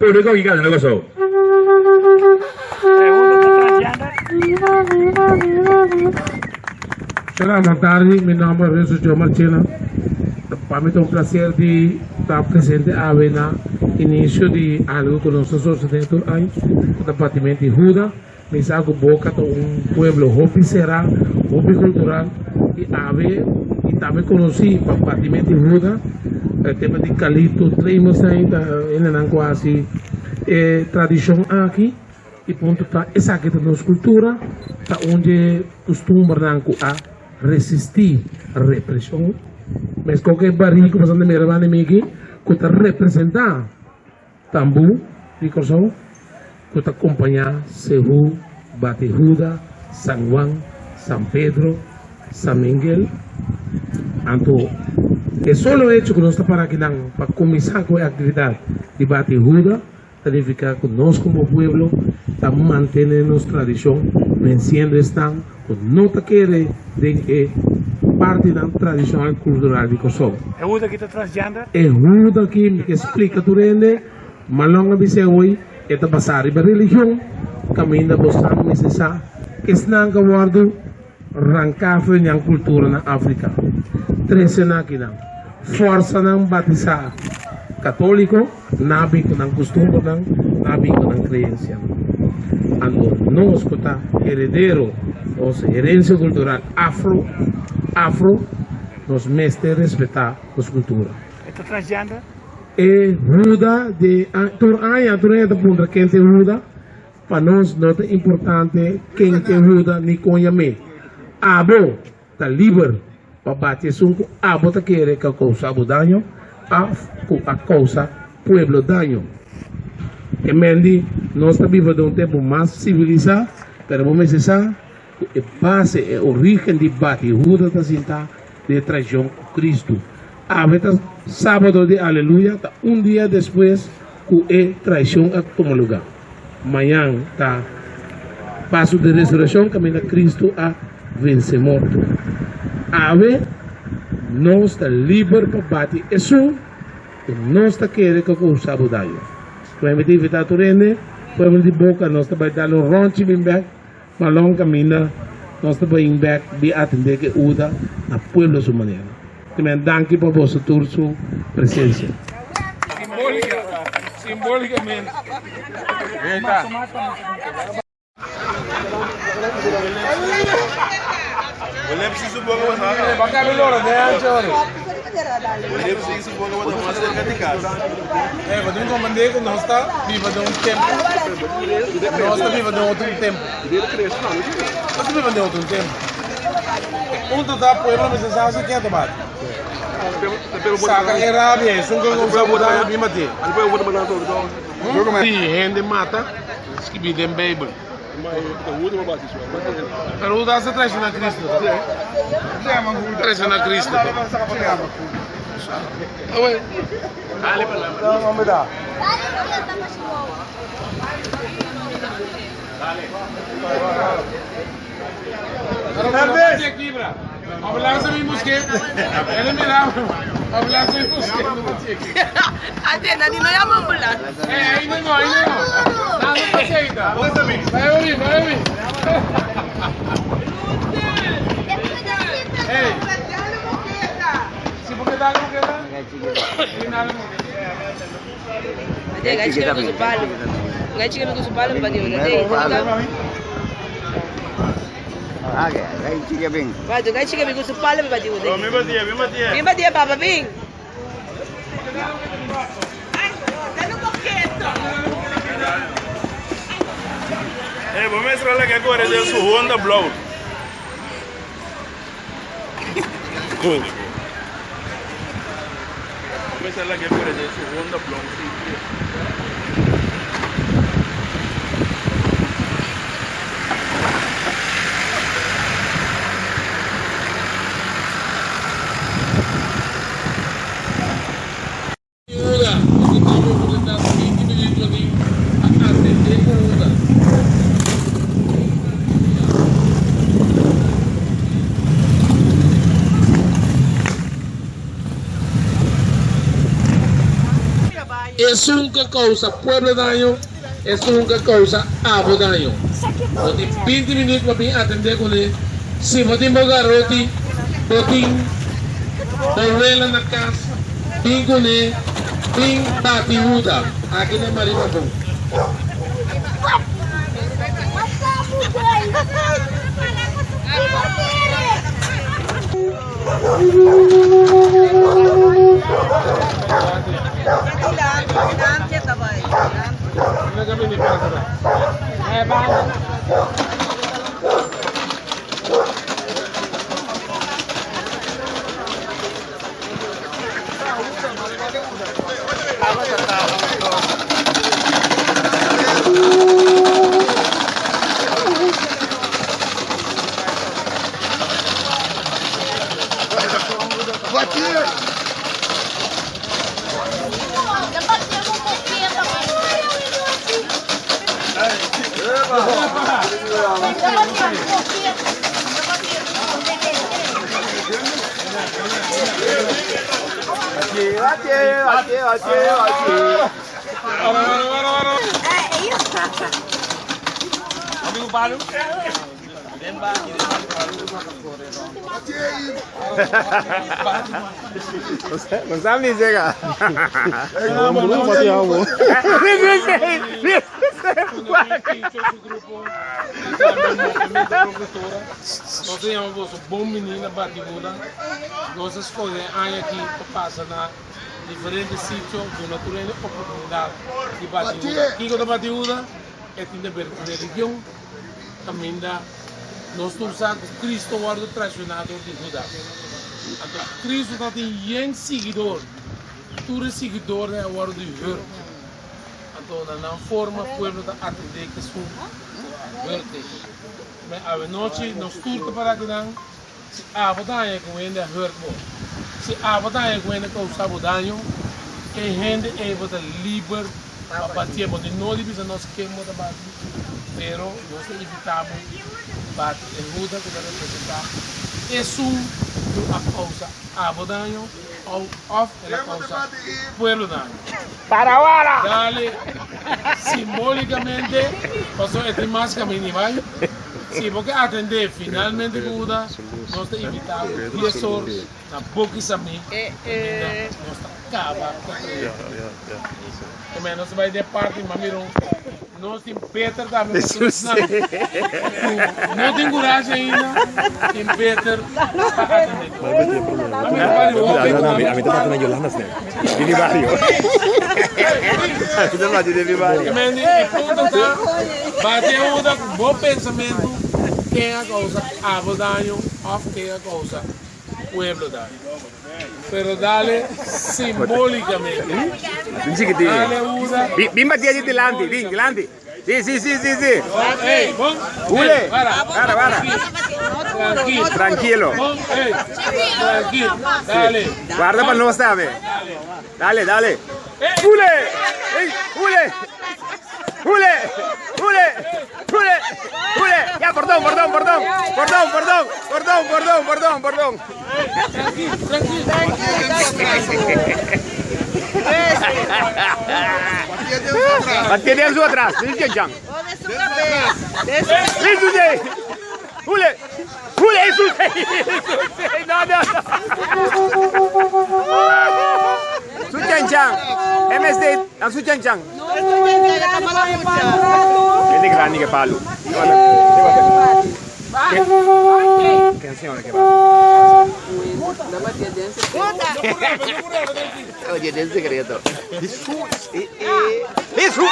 Públiko aki kasa na Kòrsou. Hola, bon tardi. Mi nomber ta Renzo Joe Marchena. Pa mi ta un placer di ta presente awe na inicio di algo cu nos ta sostene tur aña, cu ta Batimento di Huda. Mi sa cu Boca ta un pueblo hopi cera, hopi cultural y awe y tambe conoci pa Batimento di Huda. E tema di Calito Treimelsijn ta hendenan cu haci e tradicion aki. E punto ta esaki ta nos cultura, ta un dje custumbernan cu a resisti represion. Mescos cu e barí cu boso ta mira banda mi aki cu ta representa Tambú di Kòrsou ku ta kompañá Sehu, Bati Huda, San Juan, San Pedro, San Miguel. Anto e solo hecho ku nos ta para akinan pa kuminsá ku e aktividat di Bati Huda ta nifiká ku nos komo pueblo ta mantené nos tradishon vensiendo esnan ku no ta kere den e partinan tradishonal kultural di Kòrsou. E huda aki ta transgender? E huda aki mi ke splika tur hende, Malon a bis'é hoy e ta basá riba religion, kaminda bo sa mester sa esnan ku a wòrdu ranká for di nan kultura na Afrika, trese nan akinan, fòrsa nan batisá katóliko, nan a bin ku nan kustumbernan, nan a bin ku nan kreensianan. Anto nos ku ta heredero, nos herensia kultural afro, afro, nos mester respetá nos kultura. E ta transgender? E huda di tur aña, tur aña ta puntra ken ta e huda. Pa nos no ta importante ken ta e huda ni kon yam'é. Abo ta liber pa bati esun ku abo ta kere ku a kousa bo daño òf ku a kousa pueblo daño. E men di nos ta biba den un tempu mas sivilisá, pero bo mester sa ku e base, e orígen di bati huda ta sintá den e traishon ku Kristu. Awe ta Sábado di Aleluya, ta un dia despues ku e traishon a tuma lugá. Mañan ta Pasu di Resurekshon kaminda Kristu a vense morto. Awe nos ta liber pa bati esun ku nos ta kere ku a kousa bo daño. Ku mi ta invitá tur hende, pueblo di Boka, nos ta bai dal un rònchi bin bèk Malon kaminda nos ta bain bek di atende ku e uda na pueblo su manera. Timen danki pa boso tur su presencia. Simbolicamente. Nos ta biba den un tempu. Nos ta biba den otro tempu. Nos ta biba den otro tempu. E punto ta pueblo mester sa si ken ta bati. Saka e rabia esun ku usa bo daño bin bati. Si hende mata, skibi den Beibel. Pero Judas a traiciona Cristo. Traiciona Cristo. Bo mester a laga kore den su Honda blou. Bo mester a laga kore den su Honda blou. Huda, nos ta tamba oportunidat 20 minuut lo tin pa atendé ku Huda. Esun ku a kousa pueblo daño, esun ku a kousa abo daño. Bo tin binti minüt pa bin atendé kuné. Si bo tin bo garoti, bo tin bo wela na kas, bin kuné, bin bati huda aki na Marimabon. Nos ta yama boso bon bini na Batibuda. Nos a scoge e aña aki pa pasa na diferente sitio duna tur hende oportunidad di Batibuda. Kico ta Batibuda? E tin de ber cu religion. Caminda nos tur sa cu Cristo wordo traiciona dor di Judas. Anto Cristo ta tin yen siguidor. Tur e siguidornan a wordo di hurt. Anto na nan forma pueblo ta atende cu esun cu a hurt e. Me awenochi nos tur ta para akinan si abo ta haña cu hende a hurt bo. Si abo ta haña cu hende a causa bo daño, e hende ey bo ta liber pa batie bo. Di no di bisa nos ken bo ta bati, pero nos ta invita bo bati e huda cu ta representa esun cu a causa abo daño of el a causa pueblo daño. Dale simbolicamente pasobra e tin mas caminda y bay. Si bo ke atende finalmente cu Huda, nos ta invita bo dies or na Boki Samí caminda nos ta caba cu e trayecto. Amen. Nos ta bay den parti Mamiron. Nos tin beter tambe pa tur esnan ku no tin kurashi ainda, tin beter pa atende tur. Mendi, e punto ta, bati e huda ku bo pensamentu ken a kousa abo daño òf ken a kousa pueblo daño. Pero dale simbólicamente. Dale usa. Bin batia allí delante, bin delante. Sí, sí, sí, sí, sí. Hey, bon. Hule. Para. Para, para. Tranquilo. Tranquilo. Bon, hey. Tranquilo. Dale. Guarda para no sabe. Dale, dale. Hule. Hey, hule. Hule. Hule. Hule. Hule. Ya, perdón, perdón, perdón. Perdón, perdón. Perdón, perdón, perdón, perdón. Tranquilo, tranquilo. Batia den su atras. Listo, Jan. Listo, Jay. Hule. Hule, eso, No, no, no. Su chan chan. MSD, dan su chan chan. Gente grande que palo. Ken señora que va? Oye, den secreto. Jesús.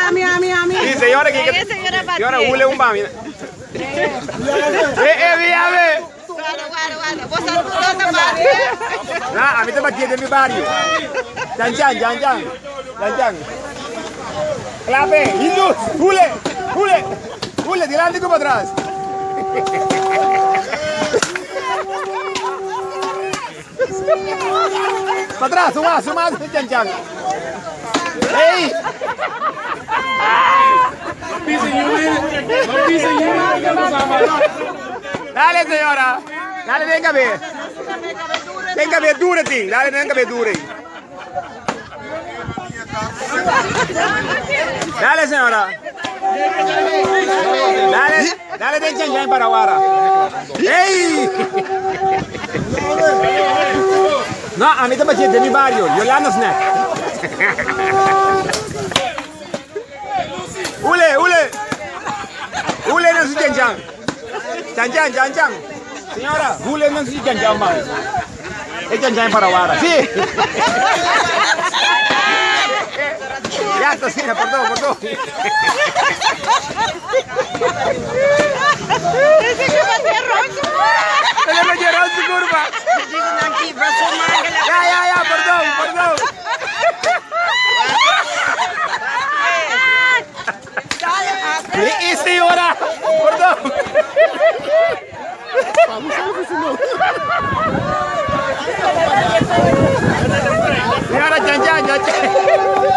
Ami, ami, ami. Sí, señora, que Eh, señora Batia. Señora, hule un bami. Eh, eh, mírame. Guarda, guarda, guarda. Vos sos tu bate. No, a mí te batí de mi barrio. Chan, chan, chan, chan. Chan, chan. Clape, Jesús, hule, hule, hule, delante como atrás. Para atrás, suma, suma, chan, chan. ¡Ey! Pisa Yuri. No pisa Yuri. que no sabe. Dale, señora. Dale, venga, ve. Venga, ve, dure, ti. Dale, venga, ve, dure. Dale, señora. Dale, dale den chan chan para wara. ¡Ey! No, a mí te de mi barrio, Yolanda Snack. Ule, ule. Ule no su chan chan. Chan chan, chan chan. Señora, ule no su chan chan man. Es chan chan para wara. Sí. Ya está, sí, por todo, por todo. Se le metieron su curva. Ya, ya, ya, perdón, perdón. Y señora, perdón. Señora, chan, chan, chan, chan.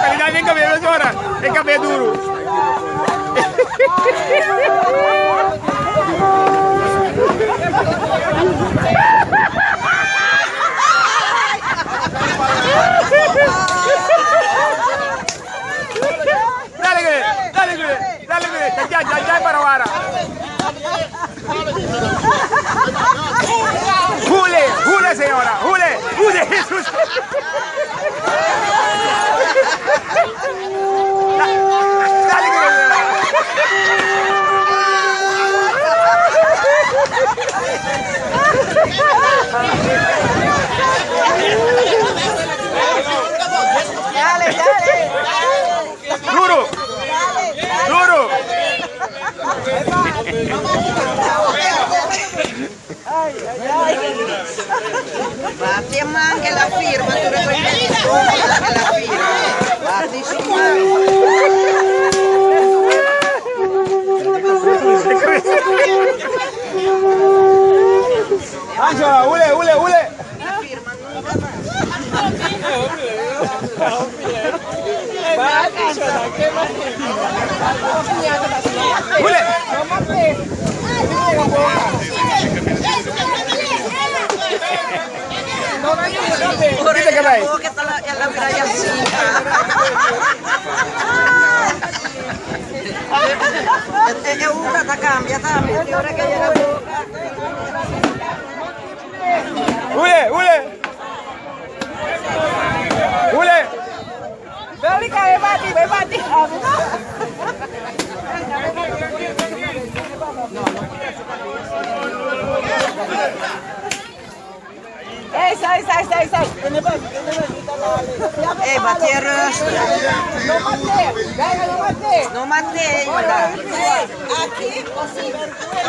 Calidad bien cabello, señora. Es cabello duro. Dale, que, dale, que, dale, que, chan, chan, chan, chan para ahora. Jule, jule, señora, jule, jule, Jesús. Dale, que, Dale, dale. Duro, duro. Bate man que la firma, tu recuerdas que la firma. Bate su man. Ángela, ule, ule, ule. Ule. Dice que va. Porque está la, la vida así. Es una cambia también. Ahora que llega Ule, ule. Ule. Ei, bate rustig. No mate ainda.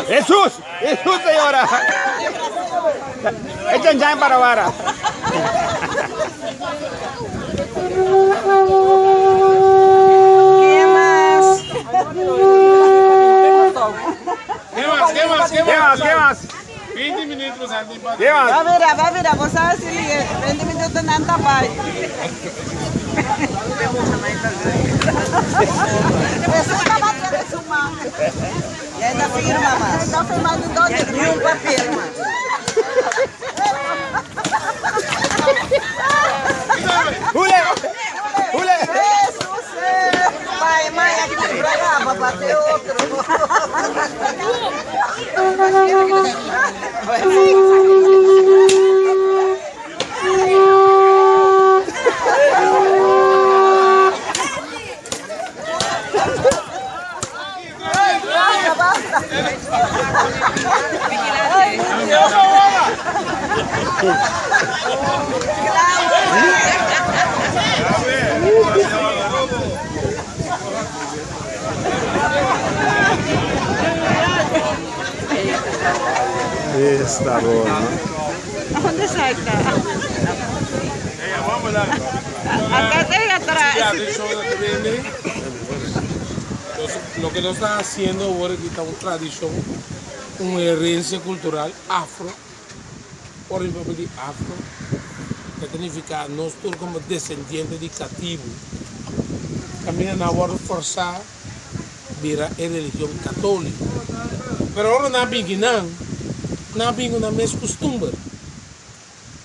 Jesús, Jesús, señora. Es chan chan para vara. ¿Qué más? ¿Qué más? ¿Qué más? ¿Qué ¿Qué más? más? ¿Qué más? 20 minutos antes. ¿Qué más? Va a ver, va a ver, vos sabes si ligue. 20 minutos nanta pai. Jesús está batendo su mão. E ainda firma mais. Está firmando Ni un papel más. Ule. Ule. Jesus, eh. Pai, mãe, aqui pra cá, pra bater outro. Basta, basta. Está bueno. ¿Dónde saca? Acá tem atrás. Entonces, lo que nos está haciendo ahora es una tradición, una herencia cultural afro, por ejemplo, de afro, que significa nosotros como descendientes de cativo. También ahora forzar vira a religión católica. Pero ahora na binginan, na bingo na mes costumbre.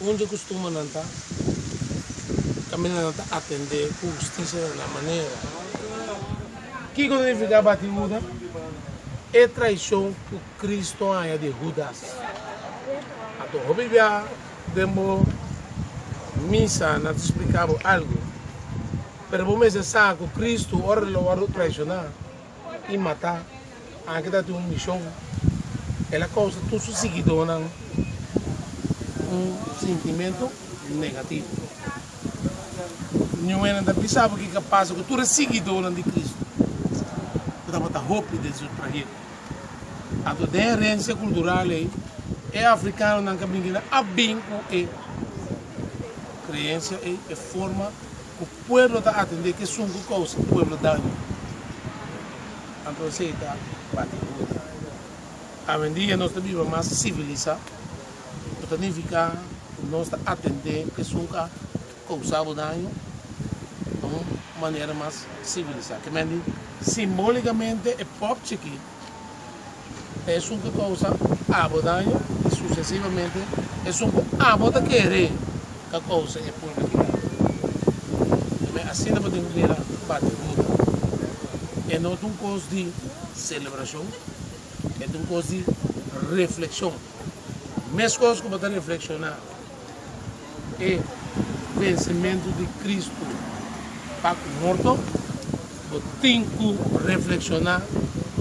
Onde costuma não tá? Kaminda nan ta atendé ku hustisia na nan manera. Kiko ta nifiká bati Huda? E traishon ku Kristu a haña di Hudas. Anto hopi bia den bo misa nan ta splika bo algu, pero bo mester sa ku Kristu ora lo wòrdu traishoná i matá, anke ta tin un mishon. El a kousa tur su siguidónan un sintimentu negativo. Niun hende ta bisa bo kiko a pasa ku tur e siguidónan di Kristu ku tabata hopi den su trayekto. Anto den herensia kultural ei, e afrikanonan ku a bin kina a bin ku e kreensia ei, e forma ku pueblo ta atendé ku esun ku kousa pueblo daño. Anto esei ta bati hopi. Awendia nos ta biba mas sivilisá, ku ta nifiká ku nos ta atendé esun ku a kousa bo daño na un manera mas sivilisá. Ke men di simbólikamente e pòpchi aki ta esun ku kousa abo daño i susesivamente esun ku abo ta kere ku a kousa e pueblo aki daño. Ke men asina bo tin ku mira bati huntu. E no ta un kos di selebrashon, e ta un kos di reflekshon. Meskos ku bo ta reflekshoná e vensementu di Kristu pa ku morto, bo tin ku reflekshoná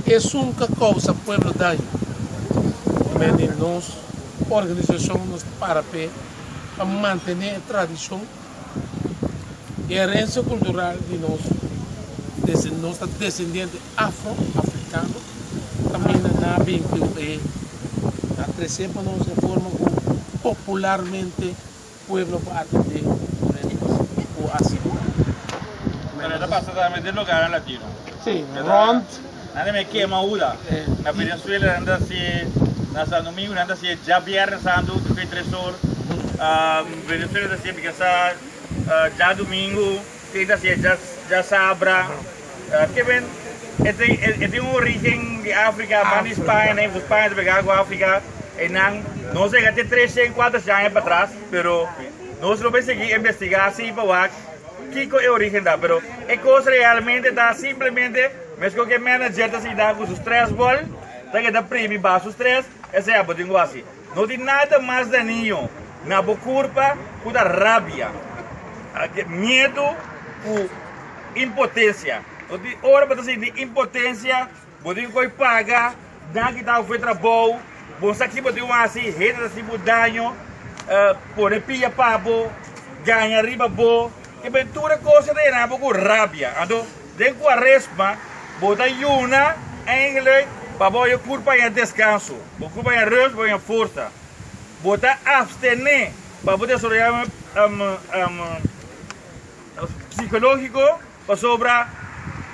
esun ku a kousa pueblo daño. Men di nos organisashon nos ta para p'e pa mantené e tradishon i herensia kultural di nos nos ta desendiente afro-afrikano kaminda nan a bin ku e a trese pa nos e forma ku popularmente pueblo por atendé ku aseptá. Pero e ta pasa tambe den lugarnan latino. Sí, rond. Nan ta kema Huda. Na Venezuela nan ta hasié, na San Domingo nan ta hasié djabièrnè santu despues di tres or. Venezuela ta hasié bikasa djadumingu, tin ta hasié djasabra. Ke men e tin un origen di Afrika, banda di Spaña, nan influ Spaña ta pega ku Afrika i nan no sega te 300, 400 aña patras, pero nos lo bay sigui investigá si pa wak kiko e origen ta, pero e kos realmente ta simplemente meskos ku e manager ta sinta ku su stress ball ta keda primi baha su stress, esei abo tin ku hasi. No tin nada mas dañino na bo kurpa ku ta rabia, miedu ku Impotencia. No tin ora bo ta sinti impotencia, bo tin cu paga, nan kita bo for trabou, bo sa ki bo tin haci, hende ta haci bo daño, pone pia pa bo, gaña riba bo, e ben tur e cos ta yena bo cu rabia. Anto den cuaresma bo ta yuna eigenlijk pa bo haña curpa haña descanso, bo curpa haña rust, bo haña forsa. Bo ta abstene pa bo desaroya Psikológiko, pasobra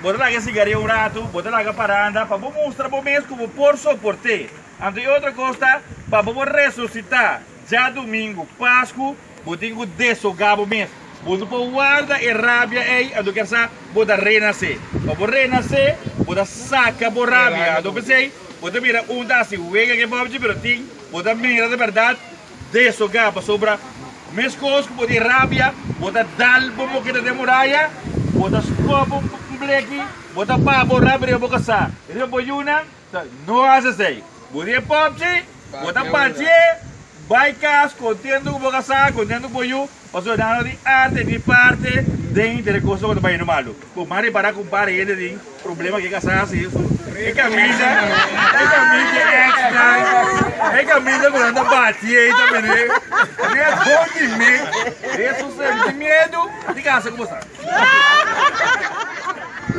bo ta laga e sigaria un ratu, bo ta laga paranda pa bo mustra bo mes ku bo por soport'é. Anto e otro kos ta pa bo por resusitá djadumingu, Pasku, bo tin ku deshogá bo mes. Bo no por warda e rabia ei, anto kier sa bo ta renasé. Pa bo renasé, bo ta saka bo rabia. Anto p'esei bo ta mira un ta hasi wega ku e bòbchi, pero tin bo ta mira di bèrdat Deshogá, pasobra meskos ku bo tin rabia, bo ta dal bo bokita den muraya, bo ta skòp un bleki, bo ta baha bo rabia riba bo kasá, riba bo yunan, ta no hasi esei. Bo tin e pòpchi, bo ta batié, bai kas kontentu ku bo kasá, kontentu ku bo yu, pasobra nan no tin arte ni parte den henter e kosnan ku ta bayendo malu. Bo mas repará ku un par di hende tin problema ku e kasá hasi eso. E kaminda, e kaminda extra, e kaminda ku nan ta bati ei ta mene. Ret bon di mi, ret su senti miedu di kasa ku bo sa.